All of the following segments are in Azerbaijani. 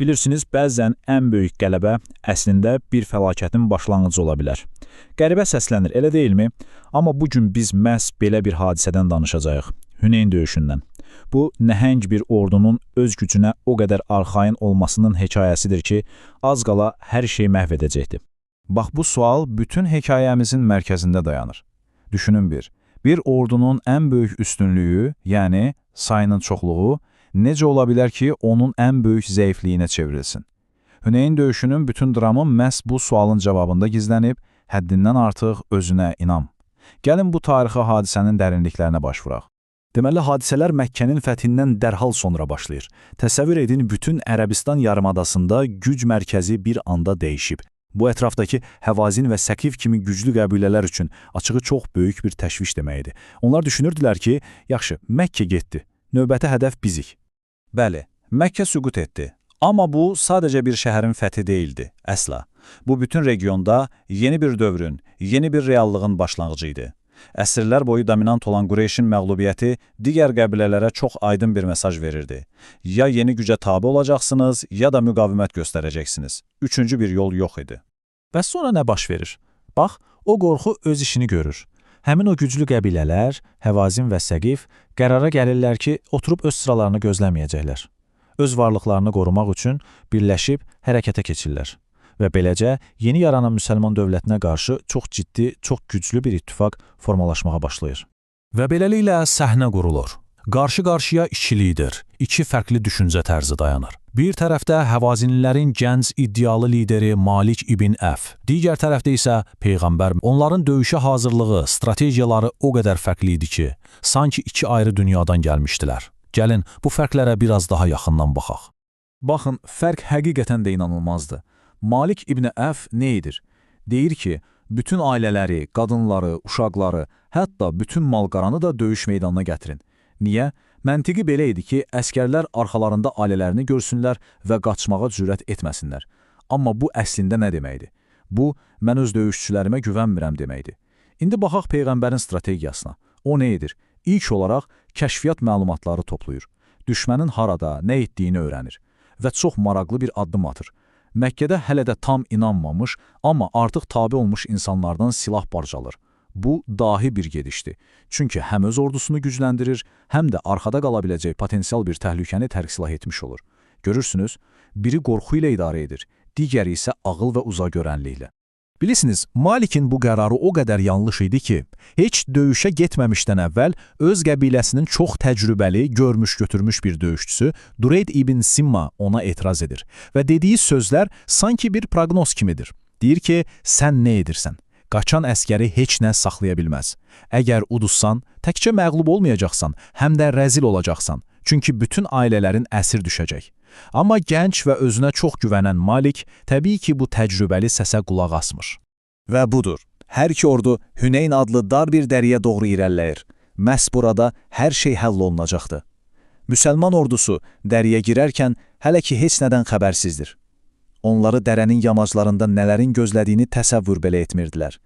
Bilirsiniz, bəzən ən böyük qələbə əslində bir fəlakətin başlanğıcı ola bilər. Qəribə səslənir, elə deyilmi? Amma bu gün biz məhz belə bir hadisədən danışacağıq. Hüneyn döyüşündən. Bu, nəhəng bir ordunun öz gücünə o qədər arxayın olmasının hekayəsidir ki, az qala hər şeyi məhv edəcəkdi. Bax bu sual bütün hekayəmizin mərkəzində dayanır. Düşünün bir ordunun ən böyük üstünlüyü, yəni sayının çoxluğu, necə ola bilər ki, onun ən böyük zəifliyinə çevrilsin? Hüneyn döyüşünün bütün dramı məhz bu sualın cavabında gizlənib, həddindən artıq özünə inam. Gəlin bu tarixi hadisənin dərinliklərinə baş vuraq. Deməli, hadisələr Məkkənin fəthindən dərhal sonra başlayır. Təsəvvür edin, bütün Ərəbistan yarımadasında güc mərkəzi bir anda dəyişib. Bu ətrafdakı Həvazin və Səqif kimi güclü qəbilələr üçün açığı çox böyük bir təşviş deməkdir. Onlar düşünürdülər ki, yaxşı, Məkkə getdi, növbəti hədəf bizik. Bəli, Məkkə süqut etdi. Amma bu sadəcə bir şəhərin fəthi deyildi, əsla. Bu bütün regionda yeni bir dövrün, yeni bir reallığın başlanğıcı idi. Əsrlər boyu dominant olan Qureyşin məğlubiyyəti digər qəbilələrə çox aydın bir mesaj verirdi. Ya yeni gücə tabe olacaqsınız, ya da müqavimət göstərəcəksiniz. Üçüncü bir yol yox idi. Bəs sonra nə baş verir? Bax, o qorxu öz işini görür. Həmin o güclü qəbilələr, Həvazin və Səqif qərara gəlirlər ki, oturub öz sıralarını gözləməyəcəklər. Öz varlıqlarını qorumaq üçün birləşib hərəkətə keçirlər. Və beləcə yeni yaranan müsəlman dövlətinə qarşı çox ciddi, çox güclü bir ittifaq formalaşmağa başlayır. Və beləliklə səhnə qurulur. Qarşı-qarşıya iki lider, iki fərqli düşüncə tərzi dayanır. Bir tərəfdə Həvazinlilərin gənc iddialı lideri Malik ibn Əf, digər tərəfdə isə Peyğəmbər. Onların döyüşə hazırlığı, strategiyaları o qədər fərqli idi ki, sanki iki ayrı dünyadan gəlmişdilər. Gəlin, bu fərqlərə biraz daha yaxından baxaq. Baxın, fərq həqiqətən də inanılmazdı. Malik ibn Əf nə edir? Deyir ki, bütün ailələri, qadınları, uşaqları, hətta bütün malqaranı da döyüş meydanına gətirin. Niyə? Məntiqi belə idi ki, əskərlər arxalarında ailələrini görsünlər və qaçmağa cürət etməsinlər. Amma bu əslində nə deməkdir? Bu, mən öz döyüşçülərimə güvənmirəm deməkdir. İndi baxaq Peyğəmbərin strategiyasına. O nə edir? İlk olaraq kəşfiyyat məlumatları toplayır. Düşmənin harada, nə etdiyini öyrənir və çox maraqlı bir addım atır. Məkkədə hələ də tam inanmamış, amma artıq tabe olmuş insanlardan silah parçalır. Bu, dahi bir gedişdir. Çünki həm öz ordusunu gücləndirir, həm də arxada qala biləcək potensial bir təhlükəni tərk silah etmiş olur. Görürsünüz, biri qorxu ilə idarə edir, digəri isə ağıl və uzaqgörənliklə. Bilirsiniz, Malikin bu qərarı o qədər yanlış idi ki, heç döyüşə getməmişdən əvvəl öz qəbiləsinin çox təcrübəli, görmüş götürmüş bir döyüşçüsü Dureyd ibn Simma ona etiraz edir və dediyi sözlər sanki bir proqnoz kimidir. Deyir ki, sən nə edirsən? Qaçan əskəri heç nə saxlaya bilməz. Əgər uduzsan, təkcə məğlub olmayacaqsan, həm də rəzil olacaqsan. Çünki bütün ailələrin əsir düşəcək. Amma gənc və özünə çox güvənən Malik təbii ki, bu təcrübəli səsə qulaq asmır. Və budur. Hər iki ordu Hüneyn adlı dar bir dəriyə doğru irəliləyir. Məhz burada hər şey həll olunacaqdı. Müsəlman ordusu dəriyə girərkən hələ ki heç nədən xəbərsizdir. Onları dərənin yamaclarında nələrin gözlədiyini təsəvvür belə etmirdilər.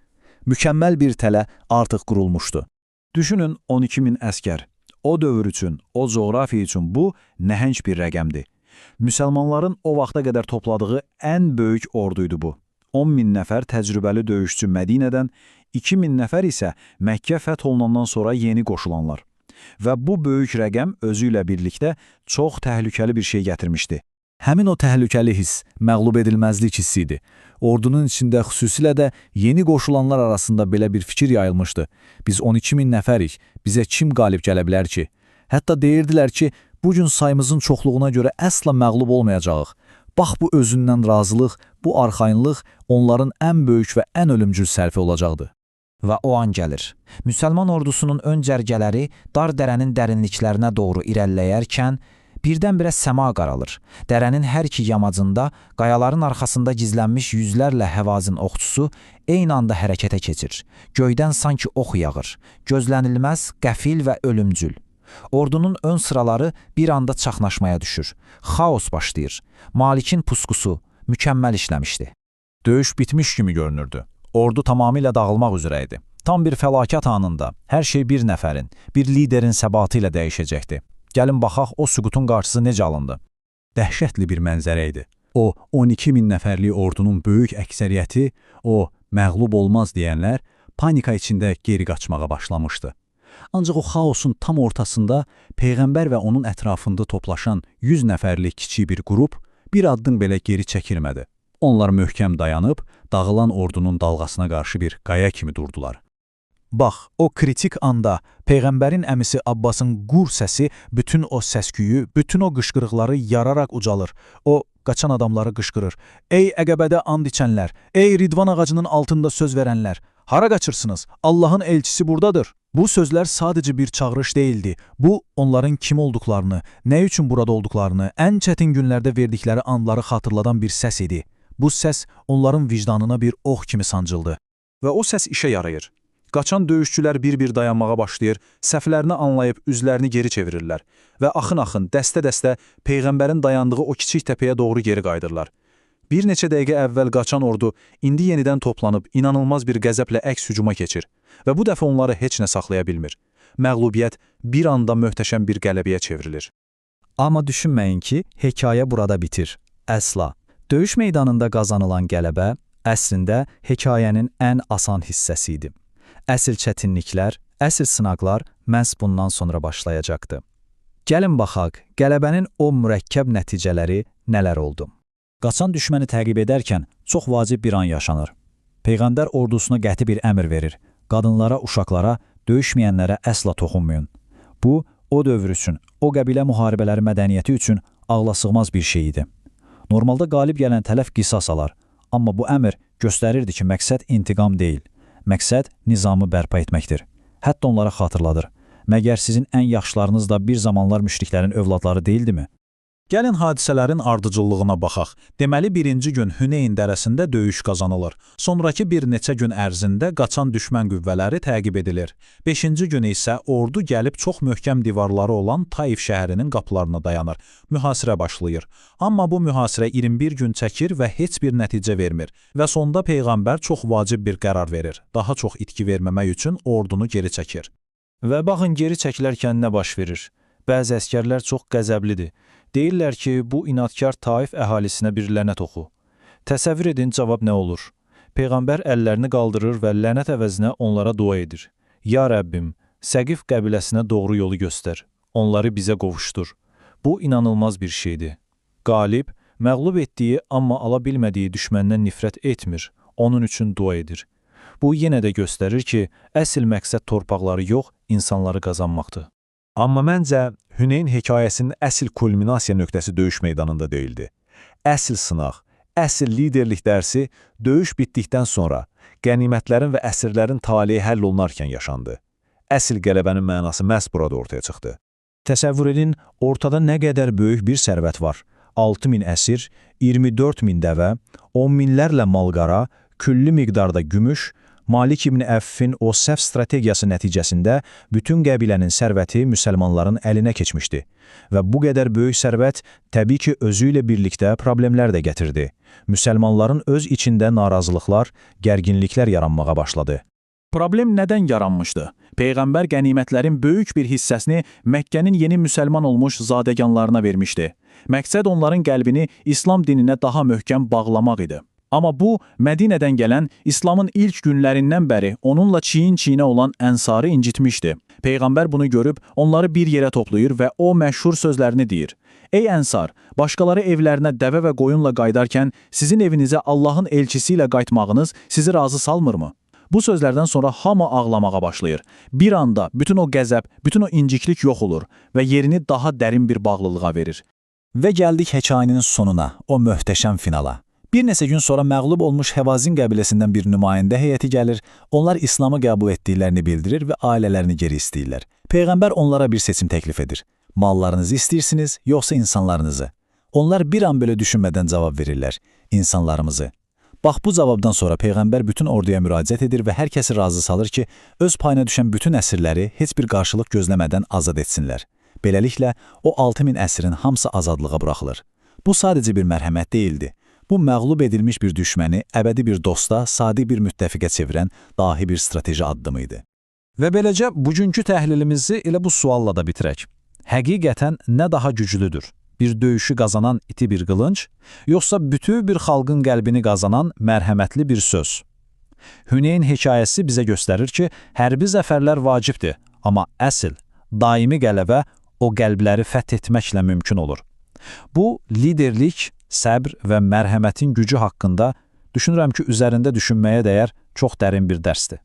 Mükəmməl bir tələ artıq qurulmuşdu. Düşünün 12 min əskər. O dövr üçün, o coğrafiya üçün bu nəhəng bir rəqəmdir. Müsəlmanların o vaxta qədər topladığı ən böyük orduydu bu. 10 min nəfər təcrübəli döyüşçü Mədinədən, 2 min nəfər isə Məkkə fəth olunandan sonra yeni qoşulanlar. Və bu böyük rəqəm özü ilə birlikdə çox təhlükəli bir şey gətirmişdi. Həmin o təhlükəli hiss, məğlub edilməzlik hissi idi. Ordunun içində xüsusilə də yeni qoşulanlar arasında belə bir fikir yayılmışdı. Biz 12 min nəfərik, bizə kim qalib gələ bilər ki? Hətta deyirdilər ki, bu gün sayımızın çoxluğuna görə əsla məğlub olmayacağıq. Bax bu özündən razılıq, bu arxayınlıq onların ən böyük və ən ölümcül səhvi olacaqdı. Və o an gəlir. Müsəlman ordusunun ön cərgələri dar dərənin dərinliklərinə doğru irəliləyərkən birdən-birə səma qaralır. Dərənin hər iki yamacında, qayaların arxasında gizlənmiş yüzlərlə Həvazin oxçusu eyni anda hərəkətə keçir. Göydən sanki ox yağır. Gözlənilməz, qəfil və ölümcül. Ordunun ön sıraları bir anda çaxnaşmaya düşür. Xaos başlayır. Malikin pusqusu mükəmməl işləmişdi. Döyüş bitmiş kimi görünürdü. Ordu tamamilə dağılmaq üzrə idi. Tam bir fəlakət anında hər şey bir nəfərin, bir liderin səbatı ilə dəyişəcəkdi. Gəlin baxaq o süqutun qarşısı necə alındı. Dəhşətli bir mənzərə idi. O 12 min nəfərlik ordunun böyük əksəriyyəti, o məğlub olmaz deyənlər panika içində geri qaçmağa başlamışdı. Ancaq o xaosun tam ortasında Peyğəmbər və onun ətrafında toplaşan 100 nəfərlik kiçik bir qrup bir addım belə geri çəkilmədi. Onlar möhkəm dayanıb, dağılan ordunun dalğasına qarşı bir qaya kimi durdular. Bax, o kritik anda Peyğəmbərin əmisi Abbasın qur səsi bütün o səsküyü, bütün o qışqırıqları yararaq ucalır. O, qaçan adamları qışqırır. Ey Əqəbədə and içənlər, ey Ridvan ağacının altında söz verənlər, hara qaçırsınız? Allahın elçisi buradadır. Bu sözlər sadəcə bir çağırış deyildi. Bu, onların kim olduqlarını, nə üçün burada olduqlarını, ən çətin günlərdə verdikləri andları xatırladan bir səs idi. Bu səs onların vicdanına bir ox kimi sancıldı. Və o səs işə yarayır. Qaçan döyüşçülər bir-bir dayanmağa başlayır, səhvlərini anlayıb üzlərini geri çevirirlər və axın-axın, dəstə-dəstə Peyğəmbərin dayandığı o kiçik təpəyə doğru geri qayıdırlar. Bir neçə dəqiqə əvvəl qaçan ordu indi yenidən toplanıb inanılmaz bir qəzəblə əks hücuma keçir və bu dəfə onları heç nə saxlaya bilmir. Məğlubiyyət bir anda möhtəşəm bir qələbəyə çevrilir. Amma düşünməyin ki, hekayə burada bitir. Əsla. Döyüş meydanında qazanılan qələbə əslində hekayənin ən asan hissəsi idi. Əsl çətinliklər, əsl sınaqlar məhz bundan sonra başlayacaqdı. Gəlin baxaq, qələbənin o mürəkkəb nəticələri nələr oldu? Qaçan düşməni təqib edərkən çox vacib bir an yaşanır. Peyğəmbər ordusuna qəti bir əmr verir. Qadınlara, uşaqlara, döyüşməyənlərə əsla toxunmayın. Bu, o dövr üçün, o qəbilə müharibələri mədəniyyəti üçün ağlasığmaz bir şey idi. Normalda qalib gələn tərəf qisas alar. Amma bu əmr göstərirdi ki, məqsəd intiqam deyil. Məqsəd nizamı bərpa etməkdir. Hətta onlara xatırladır. Məgər sizin ən yaxşılarınız da bir zamanlar müşriklərin övladları deyildimi? Gəlin hadisələrin ardıcıllığına baxaq. Deməli, birinci gün Hüneyn dərəsində döyüş qazanılır. Sonrakı bir neçə gün ərzində qaçan düşmən qüvvələri təqib edilir. Beşinci gün isə ordu gəlib çox möhkəm divarları olan Taif şəhərinin qapılarına dayanır. Mühasirə başlayır. Amma bu mühasirə 21 gün çəkir və heç bir nəticə vermir. Və sonda Peyğəmbər çox vacib bir qərar verir. Daha çox itki verməmək üçün ordunu geri çəkir. Və baxın geri çəkilərkən nə baş verir? Bəzi əsgərlər çox qəzəblidir. Deyirlər ki, bu inadkar Taif əhalisinə bir lənət oxu. Təsəvvür edin cavab nə olur? Peyğəmbər əllərini qaldırır və lənət əvəzinə onlara dua edir. Ya Rəbbim, Səqif qəbiləsinə doğru yolu göstər. Onları bizə qovuşdur. Bu inanılmaz bir şeydir. Qalib, məğlub etdiyi, amma ala bilmədiyi düşməndən nifrət etmir, onun üçün dua edir. Bu yenə də göstərir ki, əsl məqsəd torpaqları yox, insanları qazanmaqdır. Amma məncə Hüneyn hekayəsinin əsl kulminasiya nöqtəsi döyüş meydanında deyildi. Əsl sınaq, əsl liderlik dərsi döyüş bitdikdən sonra qənimətlərin və əsirlərin taleyi həll olunarkən yaşandı. Əsl qələbənin mənası məhz burada ortaya çıxdı. Təsəvvür edin, ortada nə qədər böyük bir sərvət var. 6000 əsir, 24.000 dəvə, 10 minlərlə malqara, külli miqdarda gümüş, Malik ibn Əffin o səhv strategiyası nəticəsində bütün qəbilənin sərvəti müsəlmanların əlinə keçmişdi. Və bu qədər böyük sərvət təbii ki, özü ilə birlikdə problemlər də gətirdi. Müsəlmanların öz içində narazılıqlar, gərginliklər yaranmağa başladı. Problem nədən yaranmışdı? Peyğəmbər qənimətlərin böyük bir hissəsini Məkkənin yeni müsəlman olmuş zadəganlarına vermişdi. Məqsəd onların qəlbini İslam dininə daha möhkəm bağlamaq idi. Amma bu, Mədinədən gələn İslamın ilk günlərindən bəri onunla çiyin-çiyinə olan ənsarı incitmişdi. Peyğəmbər bunu görüb onları bir yerə toplayır və o məşhur sözlərini deyir. Ey ənsar, başqaları evlərinə dəvə və qoyunla qayıdarkən sizin evinizə Allahın elçisi ilə qayıtmağınız sizi razı salmırmı? Bu sözlərdən sonra hamı ağlamağa başlayır. Bir anda bütün o qəzəb, bütün o inciklik yox olur və yerini daha dərin bir bağlılığa verir. Və gəldik hekayənin sonuna, o möhtəşəm finala. Bir neçə gün sonra məğlub olmuş Həvazin qəbiləsindən bir nümayəndə heyəti gəlir, onlar İslamı qəbul etdiklərini bildirir və ailələrini geri istəyirlər. Peyğəmbər onlara bir seçim təklif edir. Mallarınızı istəyirsiniz, yoxsa insanlarınızı? Onlar bir an belə düşünmədən cavab verirlər. İnsanlarımızı. Bax bu cavabdan sonra Peyğəmbər bütün orduya müraciət edir və hər kəsi razı salır ki, öz payına düşən bütün əsirləri heç bir qarşılıq gözləmədən azad etsinlər. Beləliklə, o 6000 əsirin hamısı azadlığa buraxılır. Bu sadəcə bir mərhəmət deyildi. Bu, məğlub edilmiş bir düşməni əbədi bir dosta, sadiq bir müttəfiqə çevirən dahi bir strateji addımı idi. Və beləcə bugünkü təhlilimizi elə bu sualla da bitirək. Həqiqətən nə daha güclüdür? Bir döyüşü qazanan iti bir qılınc, yoxsa bütöv bir xalqın qəlbini qazanan mərhəmətli bir söz? Hüneyn hekayəsi bizə göstərir ki, hərbi zəfərlər vacibdir, amma əsl, daimi qələbə o qəlbləri fəth etməklə mümkün olur. Bu, liderlik, səbr və mərhəmətin gücü haqqında düşünürəm ki, üzərində düşünməyə dəyər çox dərin bir dərsdir.